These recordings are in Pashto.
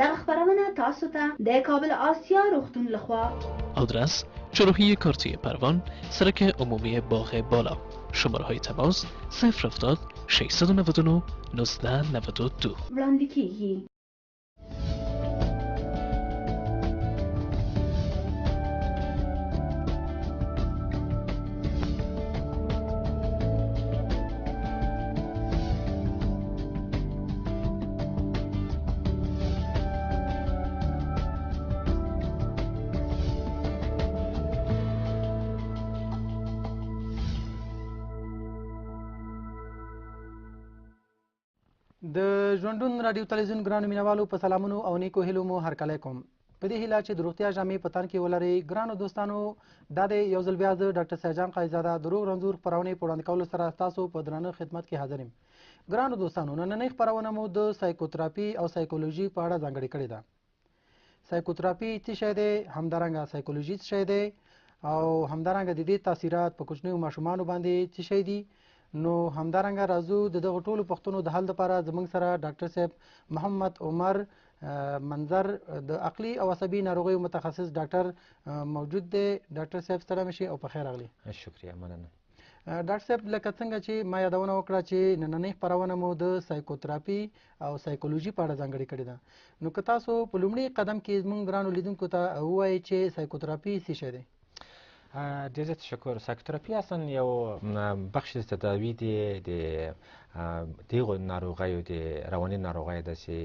دغه خپرونه تاسو ته د کابل آسیا روغتون لخوا. آدرس: چهارراهی کارتی پروان، سرک عمومی باغ بالا. شماره های تماس: 070 699 1992. وړاندې کیږي. د ژوندون رادیو تلویزیون ګرانو مینوالو په سلامونو او نیکو هیلو مو هرکلی کوم. په دې هیله چې د روغتیا جامې په تن کې ولرئ. ګرانو دوستانو، دا دی یو ځل بیا زه ډاکټر سیاجان قاضيزاده د روغ رنځور خپرونې په وړاندې کولو سره ستاسو په درانه خدمت کې حاضر یم. ګرانو دوستانو، نننۍ خپرونه مو د سایکوتراپي او سایکولوژي په اړه ځانګړې کړې ده. سایکوتراپي څه شی دی، همدارنګه سایکولوژي څه شی دی، او همدارنګه د دې تاثیرات په کوچنیو ماشومانو باندې څه شی دي. نو همدارنګه راځو د دغو ټولو پوښتنو د حل لپاره زموږ سره ډاکټر صاحب محمد عمر منظر د عقلي او عصبي ناروغیو متخصص ډاکټر موجود دی. ډاکټر صاحب ستړی مه شئ او په خیر راغلي. شکریه، مننه. ډاکټر صاحب، لکه څنګه چې ما یادونه وکړه چې نننۍ خپرونه مو د سایکوتراپي او سایکولوژي په اړه ځانګړې کړې ده، نو که تاسو په لومړي قدم کې زموږ ګرانو لیدونکو ته ووایئ چې سایکوتراپي څه شی دی؟ ډېر زیات تشکر. سایکوتراپي اصلا یو بخش د تداوي دی د دغو ناروغیو، د رواني ناروغیو ده چې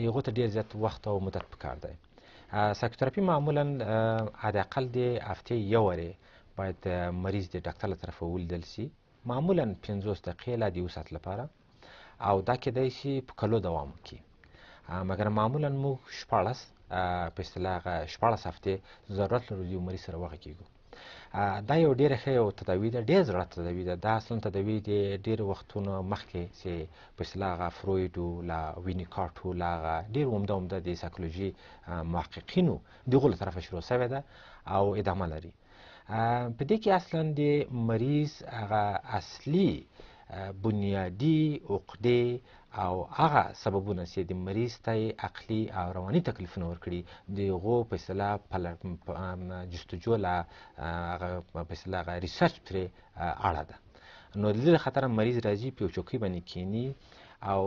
هغو ته ډېر زیات وخت او مدت پکار دی. سایکوتراپي معمولا حداقل د هفتې یو وارې باید مریض د ډاکټر له طرفه ولیدل شي، معمولا 50 دقیقې لا د یو ساعت لپاره، او دا کیدای شي په کلو دوام وکړي. مګر معمولا موږ 16 په اصطلاح هغه 16 هفتې ضرورت لرو د یو مریض سره وغږېږو. دا یو ډېره ښه یو تداوي ده، ډېر زړه تداوي ده. دا اصلا تداوي د ډېرو وختونو مخکې چې په اصطلاح هغه فروید و، لا وینیکاټ و، لا هغه ډېر عمده عمده د سایکولوژي محققینو دغو له طرفه شروع شوې ده او ادامه لري. په دې کې اصلا د مریض هغه اصلي بنیادي عقدې او هغه سببونه چې د مریض ته یې عقلي او رواني تکلیفونه ورکړي، د هغو په اصطلاح جستجو له هغه په اصطلاح هغه research پرې اړه ده. نو د دې له خاطره مریض راځي، په یو چوکۍ باندې کښېني او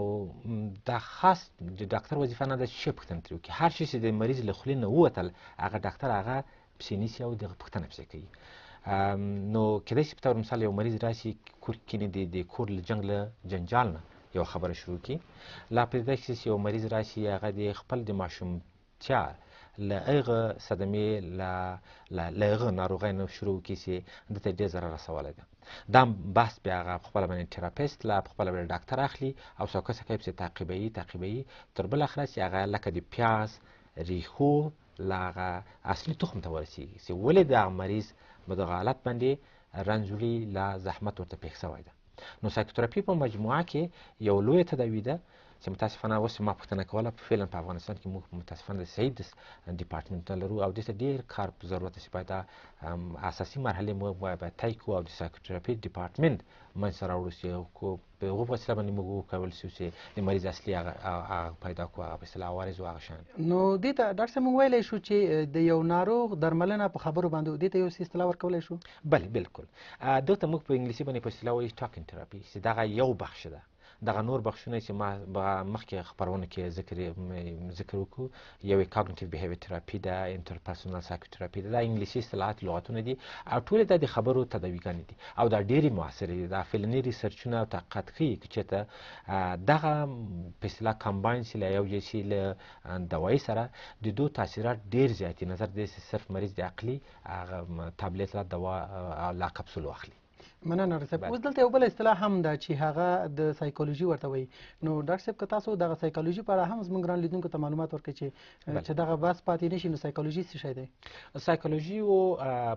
دا خاص د ډاکتر وظیفه نه ده چې ښه پوښتنه ترې وکړي. هر شی چې د مریض له خولې نه ووتل هغه ډاکتر هغه پسې نیسي او دغه پوښتنه پسې کوي. نو کیدای شي په طور مثال یو مریض راشي کور کې کښېني، د کور له جنګ له جنجال نه یو خبره شروع کړي. لا پرېږده چې یو مریض راشي هغه د خپل د ماشومتیا له هغه صدمې له هغه ناروغۍ نه شروع کړي چې ده ته ډېر ضرر رسولی ده. دا بحث بیا هغه په خپله باندې therapist لا په خپله باندې ډاکتر اخلي او سوکه سوکه یې پسې تعقیبوي تعقیبوي تر بالاخره چې هغه لکه د پیاز ریښو له هغه اصلي تخم ته ورسېږي چې ولې دغه مریض په دغه حالت باندې رنځ وړي، لا زحمت ورته پېښ شوی ده. نو سایکوتراپي په مجموعه کې یو لویه تداوي ده چې متاسفانه اوس ما پوښتنه کوله، فعلا په افغانستان کې موږ متاسفانه د صحي department نه لرو او دې ته ډېر کار په ضرورت چې باید دا اساسي مرحلې موږ باید طی کړو او د psychotherapy department منځته راوړو چې په هغو وسیله باندې موږ وکول شو چې د مریض اصلي هغه پیدا کړو، هغه په اصطلاح عوارض او هغه شیان. نو دې ته ډاکټر صاحب موږ ویلی شو چې د یو ناروغ درملنه په خبرو باندې، دې ته یو څه اصطلاح ورکولی شو؟ بله، بالکل. دلته موږ په انګلیسي باندې په اصطلاح وایي talking therapy، چې دغه یو بخش ده. دغه نور بخشونه چې ما مخکې خپرونو کې ذکر وکړو، یو cognitive behavior therapy ده، interpersonal psychotherapy ده، دا انګلیسي اصطلاحات لغتونه دي او ټولې دا د خبرو تداویګانې دي او دا ډېرې موثرې دي. دا فلني research ونه او تحقیقات ښيي که چېرته دغه په اصطلاح combine شي له یو ځای شي له دوایي سره، د دوی تاثیرات ډېر زیات دي نظر دې چې صرف مریض د عقلي هغه تابلیت لا دوا لا کپسول واخلي. مننه ډاکټر صاحب. اوس دلته یو بله اصطلاح هم ده چې هغه د سایکولوژي ورته وایي. نو ډاکټر صاحب که تاسو دغه سایکولوژي په اړه هم زموږ ګران لیدونکو ته معلومات ورکړئ چې دغه بحث پاتې نه شي، نو سایکولوژي څه شی دی؟ سایکولوژي او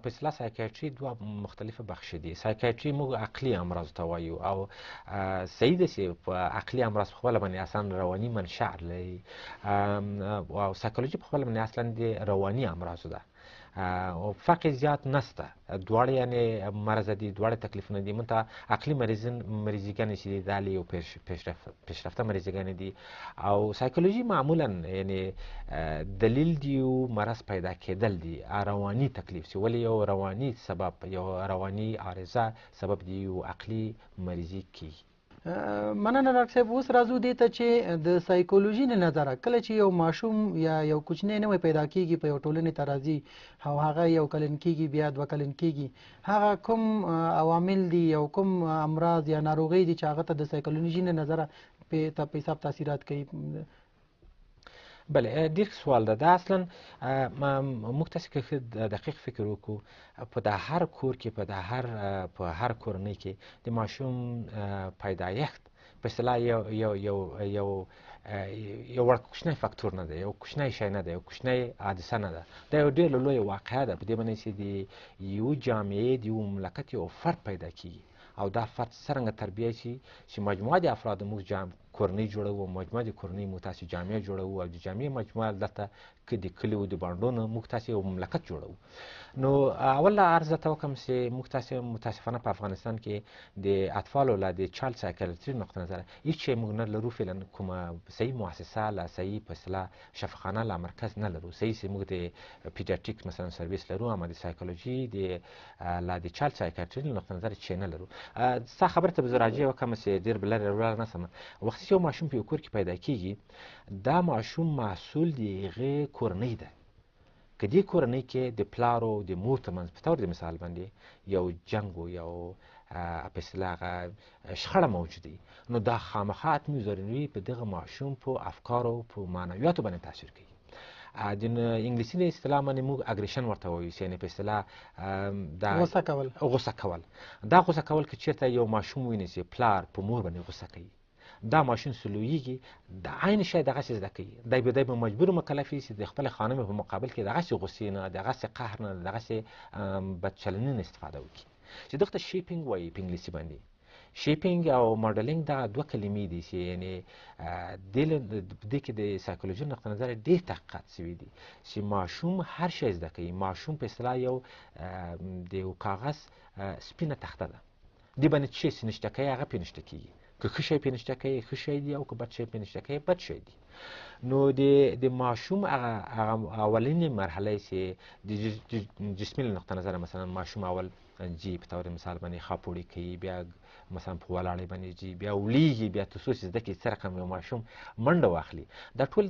په اصطلاح psychiatry دوه مختلفه بخش دي. psychiatry موږ عقلي امراض ته وایو او صحیح ده چې په عقلي امراض په خپله باندې اصلا رواني منشأ لري، او سایکولوژي په خپله باندې اصلا د رواني امراضو ده. او فرق زیات نسته، دواړه یعنی مرض دي، دواړه تکلیفونه دي. مونږ ته عقلي مریضیګانې چې دي دا یو پیشرفته مریضیګانې دي، او سایکولوژي معمولا یعنی دلیل دی یو مرض پیدا کېدل دي، رواني تکلیف چې ولې یو رواني سبب، یو رواني عارضه سبب دی یو عقلي مریضي کیږي. مننه ډاکټر صاحب. اوس راځو دې ته چې د سایکولوژي له نظره کله چې یو ماشوم یا یو کوچنی نوی پیدا کیږي، په یو ټولنې ته راځي او هغه یو کلن کیږي، بیا 2 کلن کیږي، هغه کوم عوامل دي او کوم امراض یا ناروغۍ دي چې هغه ته د سایکولوژي له نظره په حساب تاثیرات کوي؟ بله، ډېر ښه سوال ده. دا اصلا موږ تاسې که ښه دقیق فکر وکړو، په دا هر کور کې، په هر کورنۍ کې د ماشوم پیدایښت په اصطلاح یو یو یو یو یو وړ کوچنی فاکتور نه دی، یو کوچنی شی نه دی، یو کوچنی حادثه نه ده، دا یو ډېر لوی واقعه ده. په دې باندې چې د یو جامعې، د یو مملکت یو فرد پیدا کیږي، او دا فرد څرنګه تربیه شي چې مجموعه د افرادو موږ کورنۍ جوړوو، مجموعه د کورنۍ موږ تاسې جامعه جوړوو، او د جامعې مجموعه دلته که د کلیو د بانډو نه موږ تاسې یو مملکت جوړوو. نو اول عرض درته وکړم چې موږ تاسې متاسفانه په افغانستان کې د اطفالو له د چایلډ سایکالوجي نقطه نظره هیڅ شی موږ نه لرو، فعلا کومه صحیح مؤسسه له صحیح په اصطلاح شفاخانه له مرکز نه لرو. صحیح چې موږ د پیډیاټریک مثلا سرویس لرو، اما د سایکولوژي د له د چایلډ سایکالوجي نقطه نظره هیڅ شی نه لرو. ستا خبره ته به زه راجع وکړم چې ډېر به لرې ولاړ نه سم. وخت چې یو ماشوم په یو کور کې پیدا کیږي، دا ماشوم محصول د هغې کورنۍ ده. که دې کورنۍ کې د پلار او د مور ترمنځ په طور د مثال باندې یو جنګ و، یو په اصطلاح هغه شخړه موجوده وي، نو دا خامخا حتمي ضروري په دغه ماشوم په افکارو په معنویاتو باندې تاثیر کوي. د انګلیسي له اصطلاح باندې موږ اګریشن ورته وایو، یعنې په اصطلاح دا غوسه کول. غوسه کول. دا غوسه کول که چېرته یو ماشوم ویني چې پلار په مور باندې غوسه کوي، دا ماشوم چې لویږي د عین شی دغسې زده کوي. دی به مجبور مکلف وي چې د خپل خانمې په مقابل کې دغسې غوسې نه، دغسې قهر نه، دغسې بدچلني نه استفاده وکړي، چې دغه ته shaping وایي په انګلیسي باندې. shaping او modeling دغه دوه کلمې دي چې یعنې دې کې د سایکولوژي نقطه نظره ډېر تحقیقات شوي دي چې ماشوم هر شی زده کوي. ماشوم په اصطلاح یو د یو کاغذ سپینه تخته ده، دې باندې چې شی نشته کوي هغه پرې نشته کېږي. که ښه شی پرې نشته کوي ښه شی دی، او که بد شی پرې نشته کوي بد شی دی. نو د ماشوم هغه اولینې مرحله چې د جسمي له نقطه نظره مثلا ماشوم اول جي په طور مثال باندې خاپوړې کوي، بیا مثلا په ولاړې باندې جي، بیا ولیږي، بیا تر څو چې زده کړي څه رقم یو ماشوم منډه واخلي. دا ټول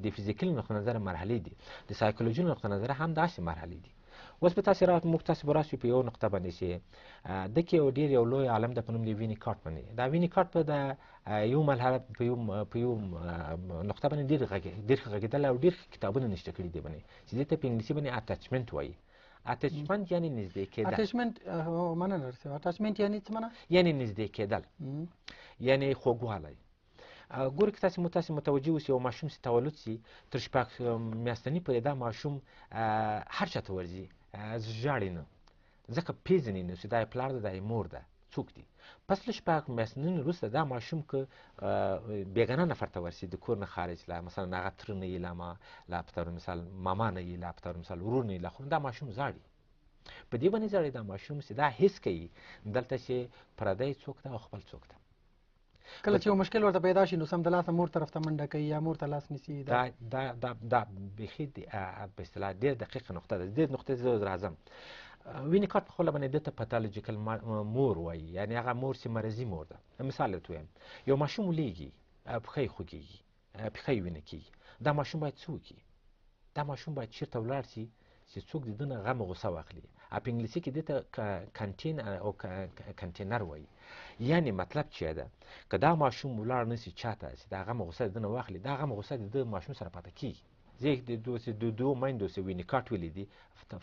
د فزیکي له نقطه نظره مرحلې دي، د سایکولوژي له نقطه نظره هم داسې مرحلې دي. اوس به تاسې موږ تاسې به راسو په یو نقطه باندې چې ده کې یو ډېر یو لوی عالم ده په نوم د وینیکاټ باندې. دا وینیکاټ په د یو مرحله په یو نقطه باندې ډېر ښه غږېدلی او ډېر ښه کتابونه نشته کړي دي باندې، چې دې ته په انګلیسي باندې attachment وایي. attachment یعنی نږدې کېدل. attachment مننه ډاکټر صاحب. attachment یعنی څه معنا؟ یعنی نږدې کېدل، یعنی خوږوالی. ګورئ که تاسې متوجه اوسئ، یو ماشوم چې تولد سي تر شپږ میاشتني پورې دا ماشوم هر چا ته ورځي، ژاړي نه، ځکه پېژني نه چې دا یې پلار ده، دا یې مور ده، څوک دي. پس له شپږ میاشتني وروسته دا ماشوم که بېګانه نفر ته ورسي، د کور نه خارج، لا مثلا هغه تره نه یي، لا ما لا په طور مثال ماما نه یي، لا په طور مثال ورور نه یي، لا خو دا ماشوم ژاړي. په دې باندې ژاړي دا ماشوم چې دا حس کوي دلته چې پردی څوک ده او خپل څوک ده. کله چې یو مشکل ورته پیدا شي نو سمدلاسه مور طرف ته منډه کوي یا مور ته لاس نیسي. دا دا دا دا بیخي په اصطلاح ډېر دقیقه نقطه ده. دې نقطې ته زه راځم. وینیکاټ په خپله باندې ده ته pathological مور وایي، یعنې هغه مور چې مرضي مور ده. مثال درته ووایم، یو ماشوم ولیږي، پښه یې خوږېږي، پښه یې وینه کېږي، دا ماشوم باید څه وکړي؟ دا ماشوم باید چېرته ولاړ شي چې څوک د ده نه غم او غوسه واخلي. په انګلیسي کې دې ته contain او کنټینر وایي. یعنې مطلب چې ده که دا ماشوم ولاړ نه شي چاته چې دا غم او غوسه د ده نه واخلي، دا غم او غوسه د ده ماشوم سره پاتې کېږي. زه د دوو میندو چې وینیکاټ ویلي دي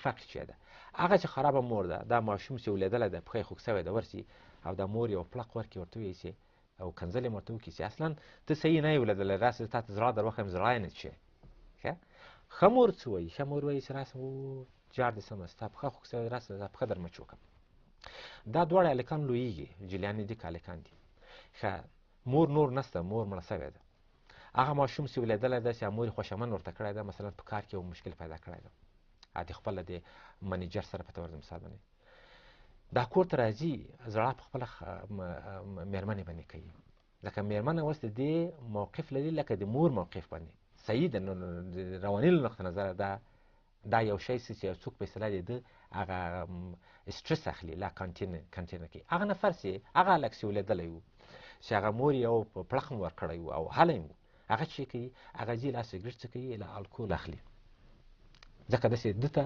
فرق چې ده، هغه چې خرابه مور ده، دا ماشوم چې ولیدلی ده پښه یې خوږ سوی ده ورسي او دا مور یو پړق ورکړي ورته ووایي چې او کنځلې ورته وکړي چې اصلا ته صحیح نه یې ولیدلی، راسه زه تا ته زړه در وښیم، زړه یې نه څښې. ښه مور څه وایي؟ ښه مور وایي چې راسه جار دې سمه، ستا پښه خوږ سوې ده، راسه زه پښه در مچ وکړم. دا دواړه هلکان لویږي، جلیانې دي که هلکان دي. ښه مور نور نسته، مور مړه سوې ده. هغه ماشوم چې ولیدلی ده چې مور یې خوشامن ورته کړی ده، مثلا په کار کې یو مشکل پیدا کړی ده، د خپل د منیجر سره په تور د مثال باندې دا کور ته راځي، ژړا په خپله میرمنې باندې کوي، ځکه میرمنه اوس د دې موقف لري لکه د مور موقف باندې. صحیح ده، نو د رواني له نقطه نظره دا یو شی چې یو څوک په اصطلاح د ده هغه استرس اخلي، لا کانټینر کوي. هغه نفر چې هغه هلک چې ولیدلی و چې هغه مور یې یو پړق هم ورکړی و او هلی و، هغه چې کوي هغه ځي لا سګرټ څه کوي، لا الکول اخلي، ځکه داسې ده ته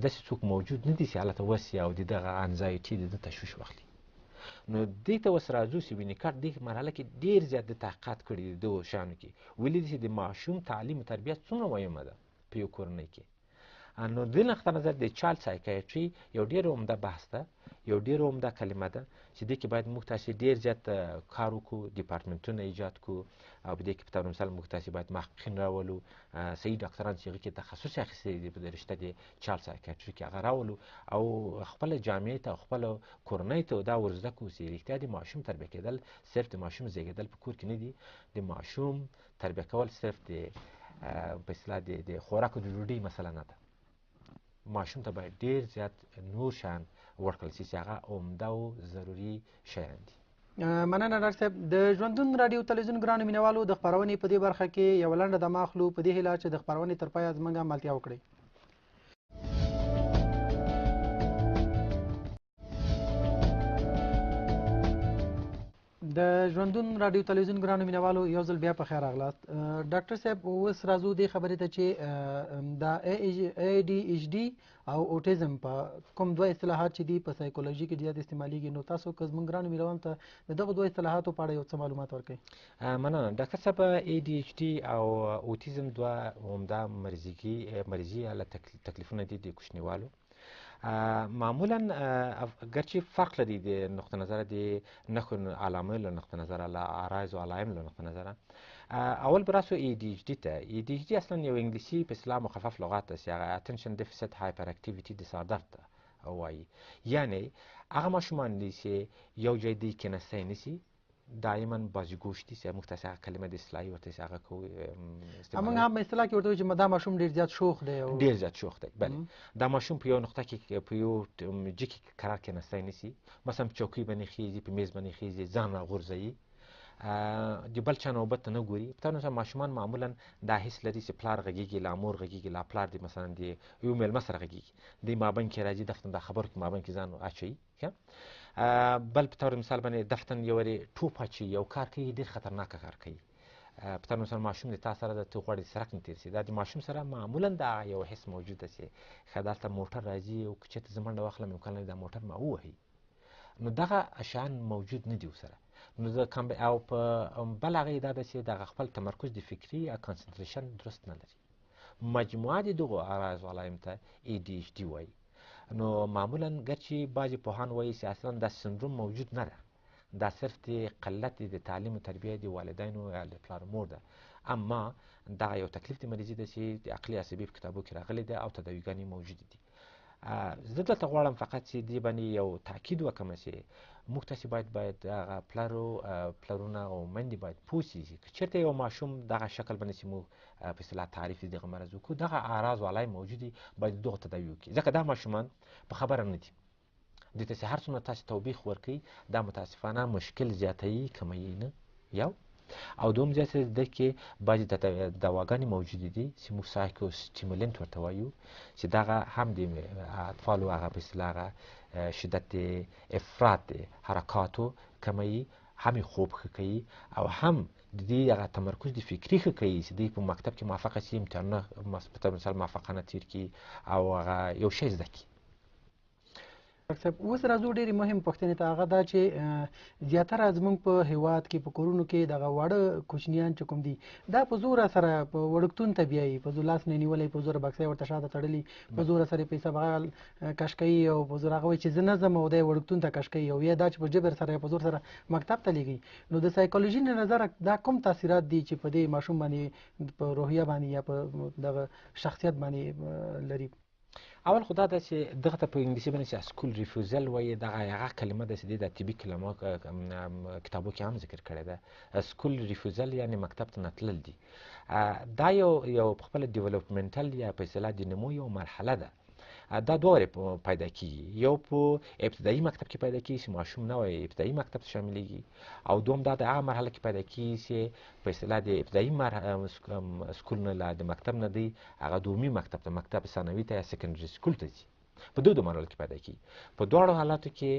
داسې څوک موجود نه دي چې هلته وسي او د دغه انزایټي د ده تشویش واخلي. نو دې ته اوس راځو چې وینیکاټ دې مرحله کې ډېر زیات د تحقیقات کړي دي دغو شیانو کې، ویلي دي چې د ماشوم تعلیم او تربیه څومره مهمه ده په یو کورنۍ کې. نو دې نقطه نظر د child psychiatry یو ډېر عمده بحث ده، یو ډېر عمده کلمه ده چې دې کې باید موږ تاسې ډېر زیات کار وکړو، ډیپارټمنټونه ایجاد کړو، او په دې کې په طور مثال موږ تاسې باید محققین راولو، صحیح ډاکټران چې هغه کې تخصص اخیستی دی په رشته د child psychiatry کې هغه راولو، او خپله جامعې ته او خپله کورنۍ ته دا ورزده کړو چې رښتیا د ماشوم تربیه کېدل صرف د ماشوم زېږېدل په کور کې نه دي، د ماشوم تربیه کول صرف د په اصطلاح د خوراک او د ډوډۍ مسله نه ده. ماشوم ته باید ډېر زیات نور شیان ورکړل شي چې هغه عمده او ضروري شیان دي. مننه ډاکټر صاحب. د ژوندون راډیو تلویزیون ګرانو مینهوالو د خپرونې په دې برخه کې یوه لنډه دمه اخلو، په دې هیله چې د خپرونې تر پایه زموږ ملتیا وکړئ. د ژوندون راډیو تلویزیون ګرانو مینهوالو یو ځل بیا په خیر راغلاست. ډاکټر صاحب اوس راځو دې خبرې ته چې دا ADHD او اوټیزم په کوم دوه اصطلاحات چې دي په سایکولوژي کې زیات استعمالیږي، نو تاسو که زموږ ګرانو مینهوالو ته د دغو دوه اصطلاحاتو په اړه یو څه معلومات ورکړئ. مننه ډاکټر صاحب. ADHD او اوتیزم دوه عمده مرضي یا تکلیفونه دي د کوچنیوالو. معمولا ګرچې فرق لري د نقطه نظره د نښو علامو له نقطه نظره، له عرایض او علایم له نقطه نظره. اول به راسو ADHD ته. ADHD اصلا یو انګلیسي په اصطلاح مخفف لغت ده چې هغه attention deficit hyperactivity disorder ته وایي، یعنی هغه ماشومان دي چې یو ځای دی کېناستی نه سي، دائما بازیګوش دي، چې موږ تاسې هغه کلمه د اصطلاحي ورته چې هغه کوو موږ هم اصطلاح کې ورته وایو چې دا ماشوم ډېر زیات شوخ دی، ډېر زیات شوخ دی. بله دا ماشوم په یو نقطه کې په یو جي کې قرار کېناستی نه سي، مثلا په چوکۍ باندې خېژي، په میز باندې خېژي، ځان راغورځوي، د بل چا نوبت ته نه ګوري. په تاسو ماشومان معمولا دا حس لري چې پلار غږیږي، لا مور غږیږي، لا پلار دی مثلا د یو مېلمه سره غږیږي، دی مابین کې راځي دفتن دا خبرو کې مابین کې ځان اچوي. بل په طور مثال باندې دفتن یو ورې ټوپ اچوي، یو کار کوي ډېر خطرناک کار کوي. په طور مثال ماشوم د تا سره ده، ته غواړې سرک نه تېر سي، دا د ماشوم سره معمولا دا یو حس موجود ده چې ښه دلته موټر راځي او که چېرته زه منډه واخلم امکان لري دا موټر ما ووهي. نو دغه شیان موجود نه دي ورسره. نو او په بل هغه یې دا ده چې دغه خپل تمرکز د فکري یا concentration درست نه لري. مجموعه د دغو اعراض علایم ته ADHD وایي. نو معمولا ګرچې بعضې پوهان وایي چې اصلا دا سندروم موجود نه ده، دا صرف د قلت د تعلیم او تربیه د والدینو یا د پلار مور ده، اما دغه یو تکلیف د مریضي ده چې د عقلي عصبي په کتابو کې راغلی ده او تداویګانې موجودې دي. زه دلته غواړم فقط چې دې باندې یو تاکید وکړم چې موږ تاسې باید هغه پلرونه او میندې باید پوه سي چې که چېرته یو ماشوم دغه شکل باندې چې موږ په اصطلاح تعریف د دغه مرض وکړو، دغه اعراض او علایم موجود دي، باید دغه تداوي وکړي، ځکه دا ماشومان په خبره نه دي. دې ته چې هر څومره تاسې توبیخ ورکوي دا متاسفانه مشکل زیاتوي، کموي نه. یو او دوم زیات ده کې بعضې دواګانې موجودې دي چې موږ psychostimulant ورته وایو، چې دغه هم د اطفالو هغه په اصطلاح هغه شدت افراط حرکاتو کموي، هم یې خوب ښه کوي او هم د دې هغه تمرکز د فکري ښه کوي چې دوی په مکتب کې موافقه شي، امتحانونه په مثال موافقانه تېر کړي او هغه یو شی زده کړي. ډاکټر صاحب اوس راځو ډېرې مهم پوښتنې ته، هغه دا چې زیاتره زموږ په هیواد کې په کورونو کې دغه واړه کوچنیان چې کوم دي دا په زوره سره په وړکتون ته بیایي، په زور لاس نه نیولی، په زوره بکسه یې ورته شاته تړلي، په زوره سره یې پیسه بغل کش کوي او په زور هغه وایي چې زه نه ځم او دی وړکتون ته کش کوي، او یا دا چې په جبر سره په زور سره مکتب ته لېږي. نو د سایکولوژي له نظره دا کوم تاثیرات دي چې په دې ماشوم باندې، په روحیه باندې یا په دغه شخصیت باندې لري؟ اول خو دا ده چې دغه ته په انګلیسي باندې چې school refusal وایي، دغه هغه کلمه ده چې د طبي کلمو کتابو کې هم ذکر کړې ده. school refusal یعنې مکتب ته نه تلل دي. دا یو په خپله developmental یا په اصطلاح د نمو یو مرحله ده. دا دوه وارې پیدا کیږي. یو په ابتدایي مکتب کې پیدا کیږي چې ماشوم نوی ابتدایي مکتب ته شاملیږي، او دوم دا د هغه مرحله کې پیدا کیږي چې په اصطلاح د ابتدایي سکول نه لا د مکتب نه دی هغه دومي مکتب ته، مکتب ثانوي ته یا سیکنډري سکول ته ځي. په دوه مرحلو کې پیدا کیږي. په دواړو حالاتو کې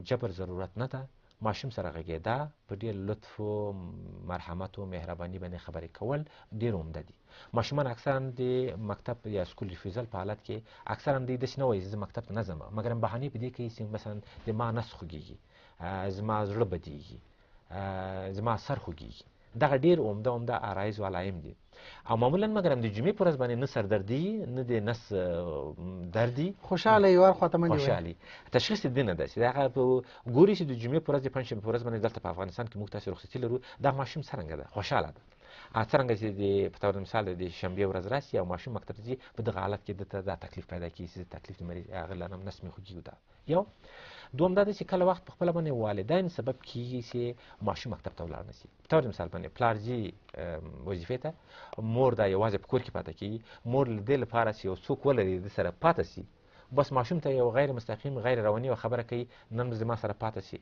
جبر ضرورت نه ده. ماشوم سره غږېدا په ډېر لطف و مرحمت و مهرباني باندې خبرې کول ډېر عمده دي. ماشومان اکثرا د مکتب یا school refusal په حالت کې اکثرا دوی داسې نه وایي زه مکتب ته نه ځم، مګر بهانې په دې کوي چې مثلا د ما نس خوږېږي، زما زړه بدېږي، زما سر خوږېږي. دغه ډېر عمده عمده عرایض و علایم دي. او معمولا مګر د جمعې په ورځ باندې نه سردردي، نه د نس دردي، خوشحاله یو هر خواته منډې وهي. خوشحالي تشخیص یې نه ده چې هغه ګوري چې د جمعې په ورځ، د پنجشنبې په ورځ باندې دلته په افغانستان کې موږ تاسې رخصتي لرو، دا ماشوم څرنګه ده، خوشحاله ده. څرنګه چې د په طور مثال د شنبې ورځ راسي او ماشوم مکتب ته ځي، په دغه حالت کې ده ته دا تکلیف پیدا کېږي چې تکلیف د مریض هغه لرم، نس مې خوږېږي. دا یو. دوم دا دی چې کله وخت په خپله باندې والدین سبب کېږي چې ماشوم مکتب ته ولاړ نه شي. په طور مثال باندې پلار ځي وظیفې ته، مور دا یوازې په کور کې پاتې کېږي. مور له دې لپاره چې یو څوک ولري د سره پاتې شي، بس ماشوم ته یو غیر مستقیم غیر رواني یوه خبره کوي، نن به زما سره پاتې شي،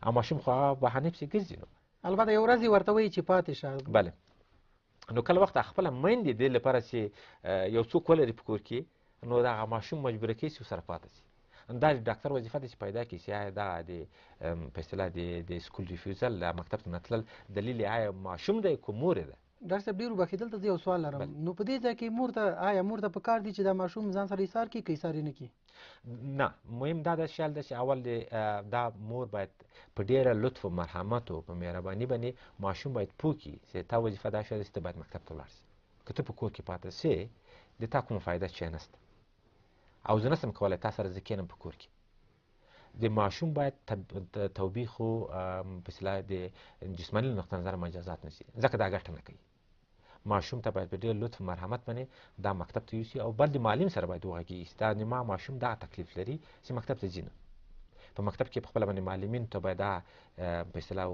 او ماشوم خو هغه بهانې پسې ګرځي. نو البته یو ورځ یې ورته وایي چې پاتې شه. بله. نو کله وخت خپله میندې دې لپاره چې یو څوک ولري په کور کې، نو دغه ماشوم مجبوره کوي چې ورسره پاتې شي. دا د ډاکټر وظیفه ده چې پیدا کړي چې آیا دغه د په اصطلاح د school refusal مکتب ته نه تلل دلیل یې آیا ماشوم دی که مور یې ده. ډاکټر صاحب ډېر وبښئ، دلته زه یو سوال لرم. نو په دې ځای کې مور ته آیا مور ته پکار دي چې دا ماشوم ځان سره ایسار کړي که ایسار یې نه کړي؟ نه، مهم دا ده شیال ده چې اول دا مور باید په ډېره لطف و مرحمت او په مهرباني باندې ماشوم باید پوه کړي چې تا وظیفه دا شوې ده چې ته باید مکتب ته ولاړ شې. که ته په کور کې پاتې شې د تا کومه فایده چی نشته، او زه نشم کولی تا سره زه کښېنم په کور کې. د ماشوم باید توبیخ و په اصطلاح د جسماني له نقطه نظره مجازات نه شي، ځکه دا ګټه نه کوي. ماشوم ته باید په ډېر لطف مرحمت باندې دا مکتب ته یوسي، او بل د معلم سره باید وغږېږي چې دا د ما ماشوم دا تکلیف لري چې مکتب ته ځي نه. په مکتب کې په خپله باندې معلمینو ته باید دا په اصطلاح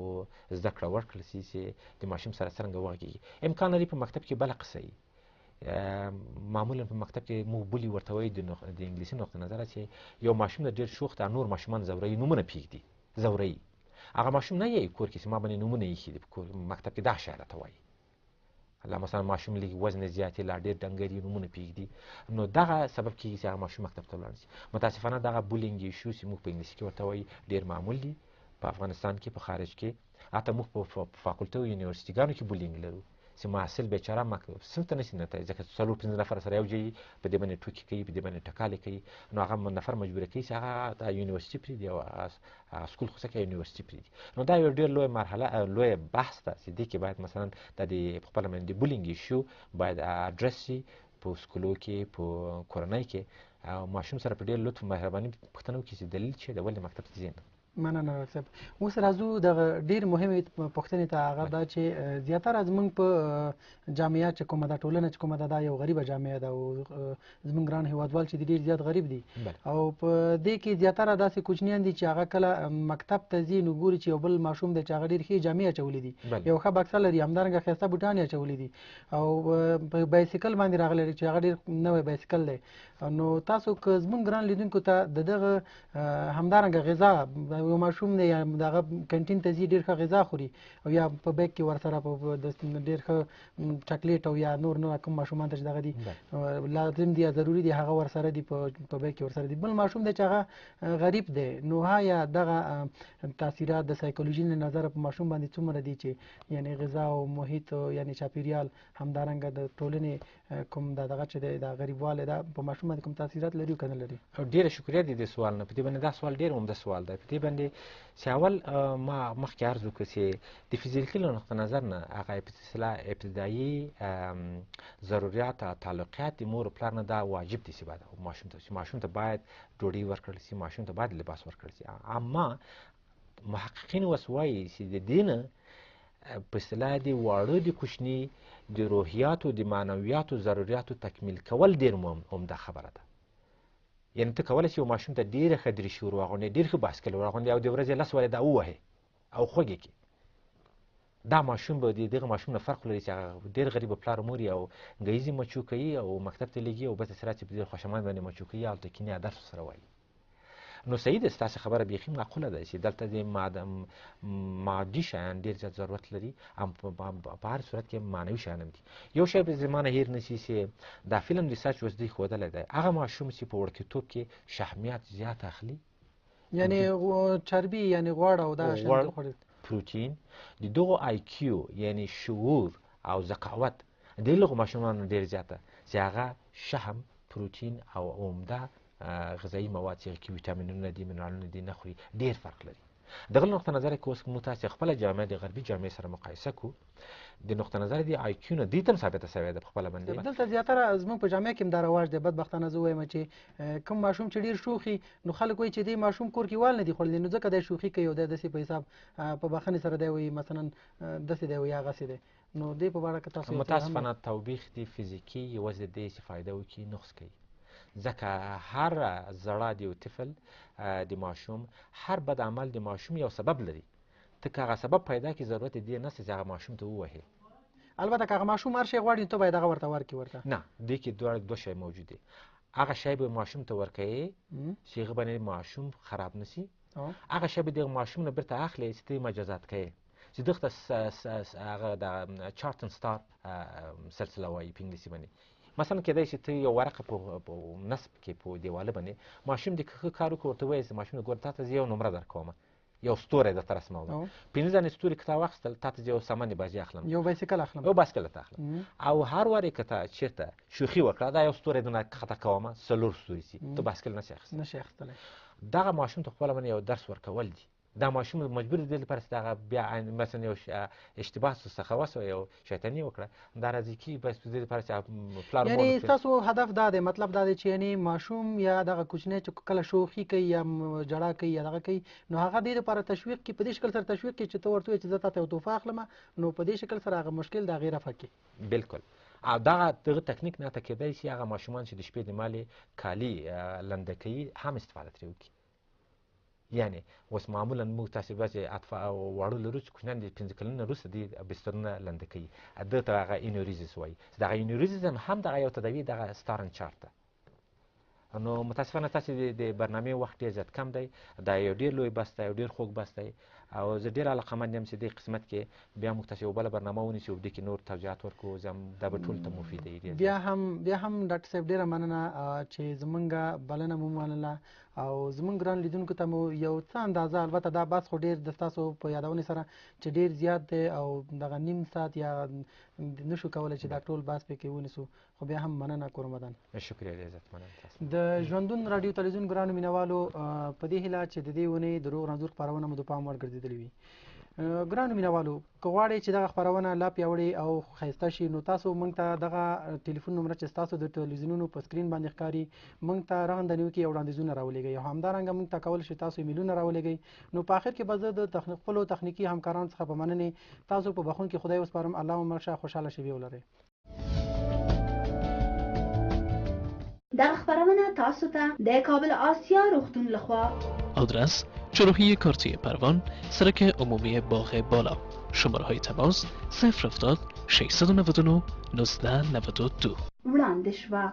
زده کړه ورکړل شي چې د ماشوم سره څرنګه وغږېږي. امکان لري په مکتب کې بله قصه وي. معمولا په مکتب کې موږ bully ورته وایي د انګلیسي نقطه نظره چې یو ماشوم د ډېر شوخ ده، نور ماشومان ځوروي، نومونه پرېږدي، ځوروي. هغه ماشوم نه یې کور کې چې ما باندې نومونه ایښي دي، په کور مکتب کې دا شی راته وایي. لا مثلا ماشوم لږ وزن زیات یې، لا ډېر ډنګر یې، نومونه پرېږدي. نو دغه سبب کېږي چې هغه ماشوم مکتب ته ولاړ شي. متاسفانه دغه bullying issue چې موږ په انګلیسي کې ورته وایي ډېر معمول دي په افغانستان کې، په خارج کې، حتی موږ په فاکولټو او یونیورسټیګانو کې bullying لرو چې محصل بیچاره صنف ته نشي ننوتلی، ځکه چې څلور پنځه نفره سره یو ځای په دې باندې ټوکې کوي، په دې باندې ټکالې کوي. نو هغه نفر مجبوره کوي چې هغه دا یونیورسټي پرېږدي او هغه سکول خو څه کوي یونیورسټي پرېږدي. نو دا یو ډېر لوی مرحله، لوی بحث ده چې دې کې باید مثلا دا د په خپله باندې د bullying issue باید ادرس شي په سکولو کې، په کورنۍ کې، او ماشوم سره په ډېر لطف مهرباني پوښتنه وکړي چې دلیل څه دی، ولې مکتب ته ځې نه. مننه ډاکټر صاحب. اوس راځو دغه ډېر مهمې پوښتنې ته، هغه دا چې زیاتره زموږ په جامعه چې کومه ده، ټولنه چې کومه ده، دا یو غریبه جامعه ده، او زموږ ګران هیوادوال چې دي ډېر زیات غریب دي، او په دې کې زیاتره داسې کوچنیان دي چې هغه کله مکتب ته ځي نو ګوري چې یو بل ماشوم دی چې هغه ډېر ښې جامې اچولې دي، یو ښه بکسه لري، همدارنګه ښایسته بوټان یې اچولي دي، او په بایسیکل باندې راغلی دی چې هغه ډېر نوی بایسیکل دی. نو تاسو که زموږ ګران لیدونکو ته د دغه همدارنګه غذا، یو ماشوم دی یا دغه کنټین ته ځي ډېر ښه غذا خوري، او یا په بیګ کې ورسره په ډېر ښه چاکلیټ او یا نور نور کوم ماشومان ته چې دغه دي لازم دي یا ضروري دي هغه ورسره دي، په بیګ کې ورسره دي. بل ماشوم دی چې هغه غریب دی، نو آیا دغه تاثیرات د سایکولوژي له نظره په ماشوم باندې څومره دي چې یعنې غذا او محیط یعنې چاپیریال همدارنګه د ټولنې کوم دا دغه چې دی دا غریبوالی دا په ماشوم باندې کوم تاثیرات لري او که نه لري؟ ډېره شکریه د دې سوال نه. په دې باندې دا سوال ډېر عمده سوال دی. په دې باندې چې اول ما مخکې عرض وکړ چې د فزیکي له نقطه نظر نه هغه اصطلاح ابتدایي ضروریات او تعلقیات د مور او پلار نه دا واجب دي چې باید ماشوم ته، چې ماشوم ته باید ډوډۍ ورکړل شي، ماشوم ته باید لباس ورکړل شي. اما محققین اوس وایي چې د دې نه په اصطلاح د واړه د کوچني د روحیاتو د معنویاتو ضروریاتو تکمیل کول ډېر عمده خبره ده. یعنې ته کولی شې یو ماشوم ته ډېره ښه دریشي ور واغوندې، ډېر ښه باسکل ور واغوندې، او د ورځې لس وارې دا ووهې او خوږ یې کړې، دا ماشوم به د دغه ماشوم نه فرق ولري چې هغه ډېر غریب پلار مور او ګیزي مچو کوي او مکتب ته لېږي او بس سره چې په ډېر خوشحال باندې مچو کوي، هلته کینې درس سره وایي. نو صحیح ده، ستاسو خبره بیخي معقوله ده چې دلته د مادي شیان ډېر زیات ضرورت لري، هم په هر صورت کې معنوي شیان هم دي. یو شی به زما نه هېر نه شي چې دا فلم ریسرچ اوس دوی ښودلی دی، هغه ماشوم چې په وړکیتوب کې شحمیات زیات اخلي، یعنی چربي، یعنی غوړ او دا شیان خوړل، پروتین، د دغو آی کیو یعنی شعور او ذکاوت د لغو ماشومانو ډېر زیاته چې هغه شحم، پروتین او عمده غذایي مواد چې کې ویټامینونه دي، منرالونه دي، نه خوري، ډېر فرق لري. دغه نقطه نظر کې اوس موږ تاسې خپله جامعه د غربي جامعې سره مقایسه کو، د نقطه نظر د آی کیو نه دوی ته هم ثابته سوې ده په خپله باندې. دلته زیاتره زموږ په جامعه کې هم دا رواج دی، بدبختانه زه وایم چې کوم ماشوم چې ډېر شوخي، نو خلک وایي چې دې ماشوم کور کې وال نه دي خوړلي، نو ځکه دی شوخي کوي او دی داسې په حساب په بخښنې سره دی وایي مثلا داسې دی وایي هغسې دی. نو دې په اړه که تاسو متاسفانه توبیخ دی فزیکي یوازې دې چې فایده وکړي نقص کوي، ځکه هر زړه د یو طفل د ماشوم هر بد عمل د ماشوم یو سبب لري، ته که هغه سبب پیدا کړي ضرورت یې دې نشته چې هغه ماشوم ته ووهې. البته که هغه ماشوم هر شی غواړي ته باید هغه ورته ورکړي ورته. نه، دې کې دوه شی موجود دي، هغه شی به ماشوم ته ورکوې چې هغه باندې ماشوم خراب نه شي، هغه شی به د ماشوم نه بیرته اخلې چې ته یې مجازات کوې، چې دغه هغه د چارت اند ستار سلسله وایي په انګلیسي باندې. مثلا کېدای شي ته یو ورقه په نصب کې په دیواله باندې ماشوم دې ښه کار وکړي ورته ووایې چې ماشوم ګوره تا ته زه یو نمره درکوم، یو ستوری درته رسموم، 5 دانې ستوري که تا واخیستل تا ته زه یو سامان بازي اخلم، یو بایسکل اخلم، یو بایسکل درته اخلم، او هر وار یې که تا چېرته شوخي وکړه دا یو ستوری درنه کښته کوم 4 ستوري سي، ته بایسکل نه شې اخیستی. نه شې اخیستلی. دغه ماشوم ته خپله باندې یو درس ورکول دي، دا ماشوم مجبور دی لپاره چې دغه بیا مثلا یو اشتباه څخه وسوه، یو شیطاني وکړه، دا راځي کی بس دې لپاره چې پلار مور یعنی ستاسو هدف دا دی، مطلب دا دی چې یعنی ماشوم یا دغه کوچنی چې کله شوخي کوي یا ژړا کوي یا دغه کوي، نو هغه دې لپاره تشویق کړي، په دې شکل سره تشویق کړي چې ته ورته ووایې چې زه تا ته یو تحفه اخلم، نو په دې شکل سره هغه مشکل د هغې رفع کړي. بالکل. او دغه تکنیک نه ته کېدای شي هغه ماشومان چې د شپې د مالې کالي لنده کوي هم استفاده ترې وکړي. یعنی اوس معمولا موږ تاسې بعضې واړه لرو چې کوچنیان د 5 کلن نه وروسته دې بسترونه لنده کوي، ده ته هغه enuresis وایي. دغه enuresis هم دغه یو تداوي دغه star and chart ده. نو متاسفانه تاسې د برنامې وخت ډېر زیات کم دی، دا یو ډېر لوی بحث دی، یو ډېر خوږ بحث دی، او زه ډېر علاقمند یم چې دې قسمت کې بیا موږ تاسې یو بله برنامه ونیسو او دې کې نور توضیحات ورکړو، زه هم دا به ټول ته مفید وي. بیا هم ډاکټر صاحب ډېره مننه چې زمونږ بلنه مو ومنله او زمونږ ګران لیدونکو ته مو یو څه اندازه، البته دا بحث خو ډېر د ستاسو په یادونې سره چې ډېر زیات دی او دغه نیم ساعت یا نشو کولی چې دا ټول بحث پکې ونیسو، خو بیا هم مننه کورمدان. شکریه ډېر زیات مننه تاسو. د ژوندون راډیو تلویزیون ګرانو مینهوالو، په دې هیله چې د دې اونۍ د روغ رنځور خپرونه مو د پام وړ ګرځېدلې وي. ګرانو مینهوالو، که غواړئ چې دغه خپرونه لا پیاوړې او ښایسته شي، نو تاسو موږ ته دغه ټلیفون نمره چې ستاسو د ټلویزیونونو په سکرین باندې ښکاري موږ ته رغنده نیوکې او وړاندیزونه راولېږئ، او همدارنګه موږ ته کولی شئ تاسو ایمیلونه راولېږئ. نو په آخر کې به زه د خپلو تخنیکي همکارانو څخه په مننې تاسو په بخښونکي خدای وسپارم. الله مو مل شه، خوشحاله شېبې ولرئ. دغه خپرونه تاسو ته د کابل آسیا روغتون لخوا. آدرس: چهارراهی کارتی پروان، سرک عمومی باغ بالا. شماره های تماس 070 699 1992. وړاندې شوه.